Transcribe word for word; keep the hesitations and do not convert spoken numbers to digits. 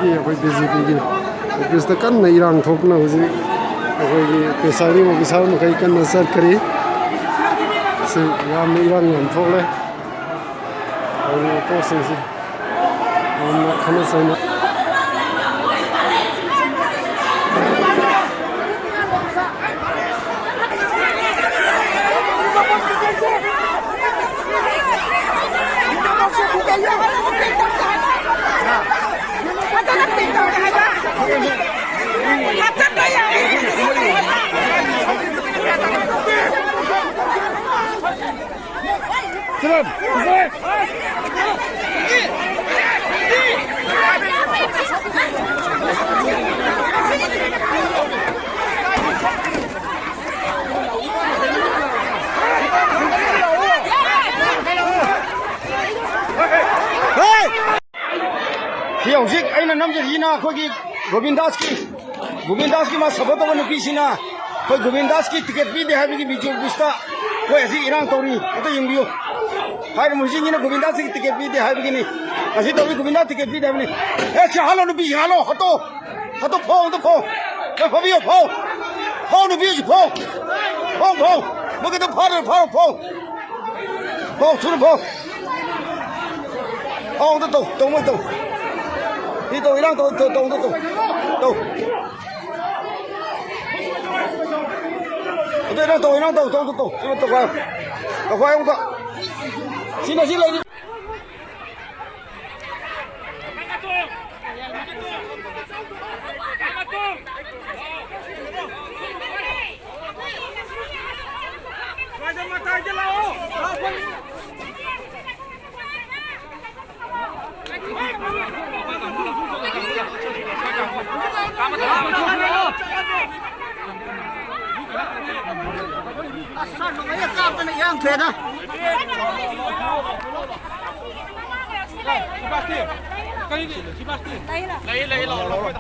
ꯑꯩꯈꯣꯏ B J ꯄꯤꯒꯤ ꯑꯣꯐꯤꯁꯇ ꯀꯟꯅ ꯏꯔꯥꯡ ꯊꯣꯛꯇꯨꯅ ꯍꯧꯖꯤꯛ ꯑꯩꯈꯣꯏꯒꯤ presiding officer ꯃꯈꯩ ꯀꯟꯅ ꯆꯠꯈ꯭ꯔꯤ꯫ ꯁꯤ ꯌꯥꯝꯅ ꯏꯔꯥꯡ ꯌꯥꯝ ꯊꯣꯛꯂꯦ꯫ ꯍꯧꯖꯤꯛ ꯄꯣꯠꯁꯤꯡꯁꯤ ꯌꯥꯝꯅ ꯈꯠꯅ ꯆꯩꯅ ꯁꯤ ꯍꯧꯖꯤꯛ ꯑꯩꯅ ꯅꯝꯖꯔꯤꯁꯤꯅ ꯑꯩꯈꯣꯏꯒꯤ ꯒꯣꯕꯤꯟꯗꯥꯁꯀꯤ, ꯒꯣꯕꯤꯟꯗꯥꯁꯀꯤ ꯃꯥ support ꯇꯧꯕ ꯅꯨꯄꯤꯁꯤꯅ ꯑꯩꯈꯣꯏ ꯒꯣꯕꯤꯟꯗꯥꯁꯀꯤ ticket ꯄꯤꯗꯦ ꯍꯥꯏꯕꯒꯤ ꯕꯤ ꯖꯦ ꯄꯤ ꯑꯣꯐꯤꯁꯇ ꯑꯩꯈꯣꯏ ꯍꯧꯖꯤꯛ ꯏꯔꯥꯡ ꯇꯧꯔꯤ꯫ ꯑꯝꯇ ꯌꯦꯡꯕꯤꯌꯨ꯫ ꯍꯥꯏꯔꯤꯕ ꯃꯤꯁꯤꯡꯁꯤꯅ ꯒꯣꯕꯤꯟꯗꯥꯁꯀꯤ ticket ꯄꯤꯗꯦ ꯍꯥꯏꯕꯒꯤꯅꯤ꯫ ꯑꯁꯤ ꯇꯧꯔꯤ, ꯒꯣꯕꯤꯟꯗꯥ ticket ꯄꯤꯗꯦ ꯍꯥꯏꯕꯅꯤ꯫ ꯑꯦ, ꯁꯤ ꯍꯥꯠꯂꯣ, ꯅꯨꯄꯤꯁꯤ ꯍꯥꯠꯂꯣ, ꯍꯥꯠꯇꯣ꯫ ꯍꯥꯠꯇꯣ, ꯐꯥꯎ, ꯑꯝꯇ ꯐꯥꯎ꯫ ꯑꯦ, ꯐꯥꯕꯤꯌꯣ, ꯐꯥꯎ꯫ ꯐꯥꯎ, ꯅꯨꯄꯤꯁꯤ ꯐꯥꯎ꯫ ꯐꯥꯎ, ꯐꯥꯎ꯫ ꯃꯣꯏꯒꯤꯗꯣ ꯐꯥꯔꯣ, ꯐꯥꯎ, ꯐꯥꯎ꯫ ꯐꯥꯎ, ꯊꯨꯅ ꯐꯥꯎ꯫ ꯐꯥꯎ, ꯑꯝꯇ ꯇꯧ, ꯇꯧ, ꯃꯣꯏ ꯇꯧ꯫ ꯁꯤ ꯇꯧ, ꯏꯔꯥꯡ ꯇꯧ, ꯇꯧ, ꯇꯧ, ꯑꯝꯇ ꯇꯧ꯫ ꯇꯧ꯫ ꯑꯗꯨ ꯏꯔꯥꯡ ꯇꯧ, ꯏꯔꯥꯡ ꯇꯧ, ꯇꯧ, ꯇꯧ, ꯇꯧ꯫ ꯁꯤ ꯑꯝꯇ ꯇꯧꯈꯥꯏꯌꯣ꯫ ꯇꯧꯈꯥꯏꯌꯣ ꯑꯝꯇ꯫ ꯁꯤꯅ ꯁꯤ ꯂꯩꯔꯤ꯫ ꯑꯁ, ꯅꯣꯡꯃꯩꯅ ꯀꯥꯞꯇꯅ ꯏꯔꯥꯡ ꯊꯣꯛꯑꯦꯗ꯫ ꯂꯩ, ꯂꯩ, ꯂꯥꯛꯑꯣ, ꯂꯥꯛꯑꯣ꯫